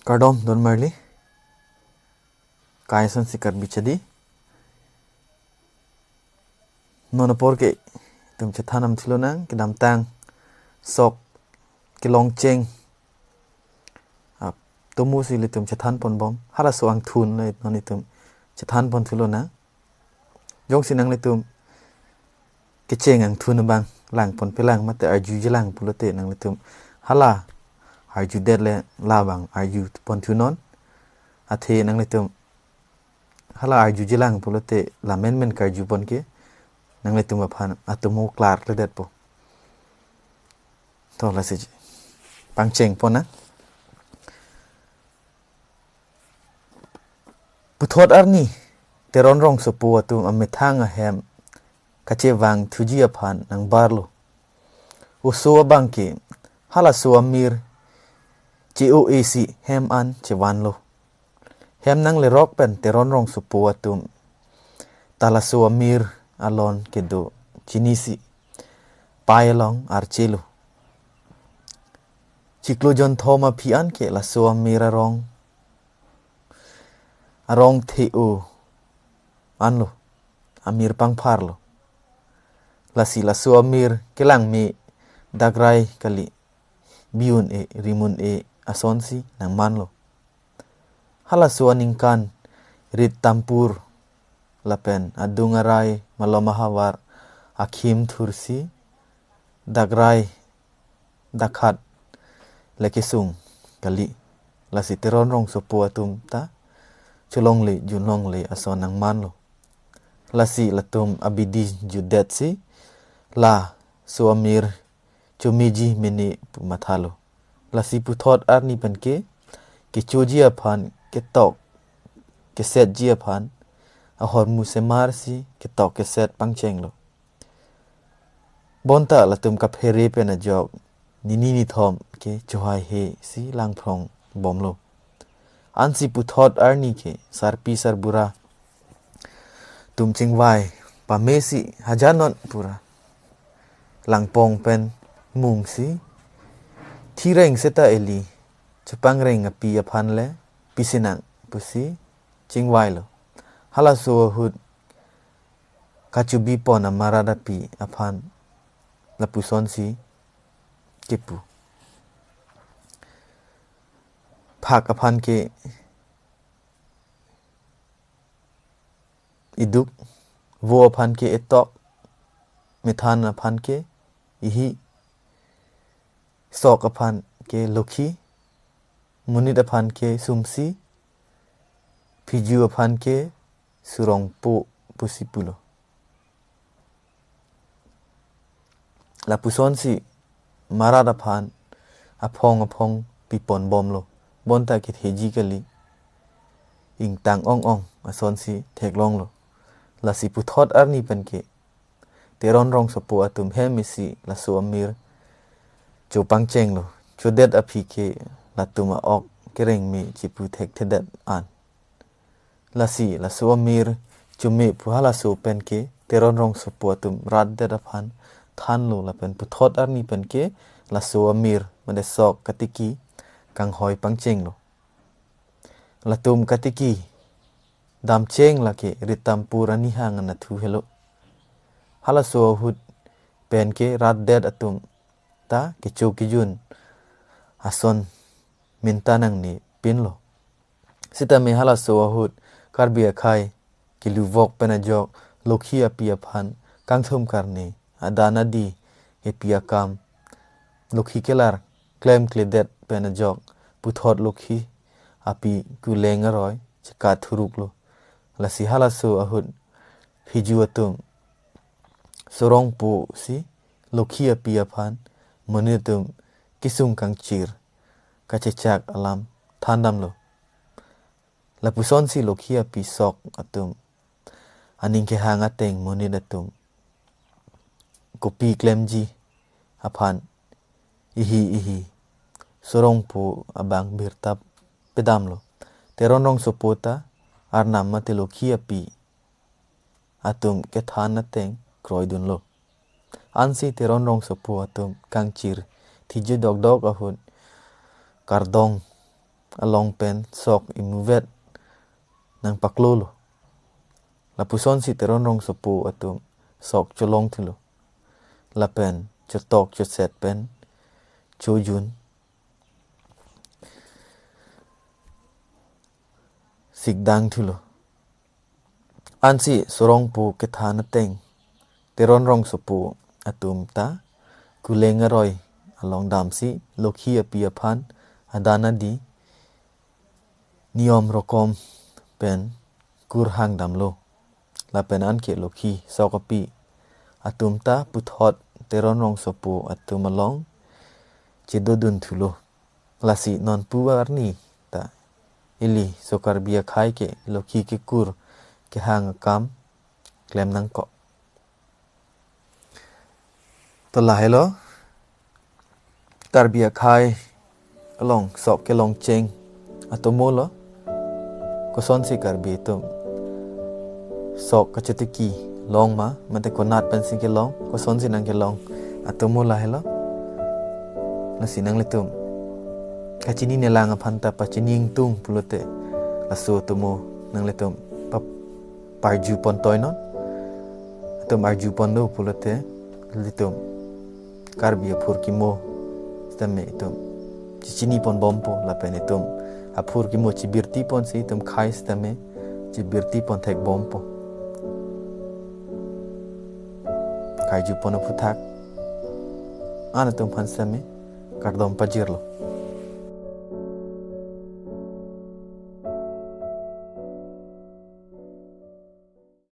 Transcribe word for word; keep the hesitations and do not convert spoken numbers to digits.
Kardom don marli. Kai ason si Karbi chadi. Non apor ke itum chethan nam thulo nang kedamtang sok kelongcheng atomo si ilitum chethan pon bom. Halaso angthun le non itum chethan pon thulo nang. Jongsi nanglitum kecheng angthun abang lang pon pelang mate arjuji lang pulote nanglitum hala arjudet le labang arju pon thunon. Athe nanglitum hala arjuji lang pulote lamen men karju pon ke nanglitum aphan atomo klar kledetpo. To lasi pangcheng pon nang. Puthot arni Teron Rongsopo atum amethang ahem kachevang thuji aphan nangbarlo. Oso abang ke halaso amir che-o-e si hem an chevanlo. Hem nanglerok pen Teron Rongsopo atum ta laso amir alon kedo chinisi pai along archelo. Chiklo jonthom aphi an ke laso amir arong arong the-o anlo, amir pangpharlo. Lasi laso amir kelang me dakrai kali, bi un-e rim un-e asonsi nangmanlo. Halaso aningkan rit tampur lapen adung arai malom ahavar akhim thursi dakrai dakhat le kesung kali. Lasi Teron Rongsopo atum ta cholongle junlongle ason nangmanlo. Lasi latum abidi jutdetsi laso amir chomeji mene pu mathalo. Lasi puthot arni pen ke kechoji aphan ketok kesetji aphan ahormu semarsi ketok keset pangchenglo. Bonta latum kaphere pen ajok nini nithom ke chohaihe si langphrong bomlo. Ansi puthot arni ke sarpi sarbura atum chingvai pamesi hajar non pura langpong pen mungsi thireng seta eli chepangreng api aphan le pisi nang pusi chingvailo. Halaso ahut kachubi pon amarat api aphan lapusonsi kepu. Phak aphan ke iduk, vo aphan ke etok, methan aphan ke ihi, sok aphan ke lokhi, monit aphan ke sumsi, phiju aphan ke surongpo pusi pulo. Lapusonsi marat aphan aphong aphong pipon bomlo. Bonta ketheji kali, ingtang ong ong asonsi theklonglo. Lasi puthot arni pen ke Teron Rongsopo atum hem isi laso amir chopangchenglo. Chodet aphi ke latum a-ok kereng me chipu thekthedet an. Lasi laso amir chome pu halaso pen ke Teron Rongsopo atum ratdet aphan thanlo lapen puthot arni pen ke laso amir mane sok katiki kanghoi pangchenglo. Latum katiki damcheng lake rit tampur anihang anathu helo. Halaso ahut pen ke ratdet atum ta kecho kejun ason minta nangne pinlo. Sitame halaso ahut Karbi akhei keluvok pen ajok lokhi api aphan kangthum karne adan adi kepi akam lokhi kelar klemkledet pen ajok puthot lokhi api kuleng aroi chekathuruklo. Lasi halaso ahut phiju atum surongpo si lokhi api aphan monit atum kesung kangchir kachechak alam thandamlo. Lapusonsi lokhi api sok atum aning kehang ateng monit atum kopi klemji aphan ihi ihi surongpo abang birta pedamlo. Teron Rongsopo ta arnam mate lokhi api atum kethan ateng kroidunlo. Ansi Teron Rongsopo atum kangchir thiji dokdok ahut kardom along pen sok imuvet nangpaklolo. Lapusonsi Teron Rongsopo atum sok cholongthulo. Lapen chotok choset pen chojun sikdangthulo. Ansi Sorongpo kethan ateng Teron Rongsopo atum ta Kuleng aroi along damsi Lokhi api aphan adan adi niyom rokom pen kur hangdamlo. Lapen anke Lokhi sok api atum ta puthot Teron Rongsopo atum along chedodunthulo. Lasi non pu arni ta ili so Karbi akhai ke Lokhi kekur kehang akam klem nangkok. To lahelo Karbi akhai along sok kelongcheng atomolo. Kosonsi Karbi atum sok kachetiki long ma, mate konat pensi kelong, kosonsi nangkelong atomo lahelo. Lasi nanglitum kachinine lang aphan ta pachini ingtung pulote, laso atomo nanglitum pa parju pon toinon. Atum arju pon do pulote, ilitum Karbi aphurkimo sitame itum chechini pon bompo, lapen itum aphurkimo chebirti ponsi itum khei sitame chebirti pon thek bompo. Karju pon aphuthak an atum aphan sitame kardom pajirlo.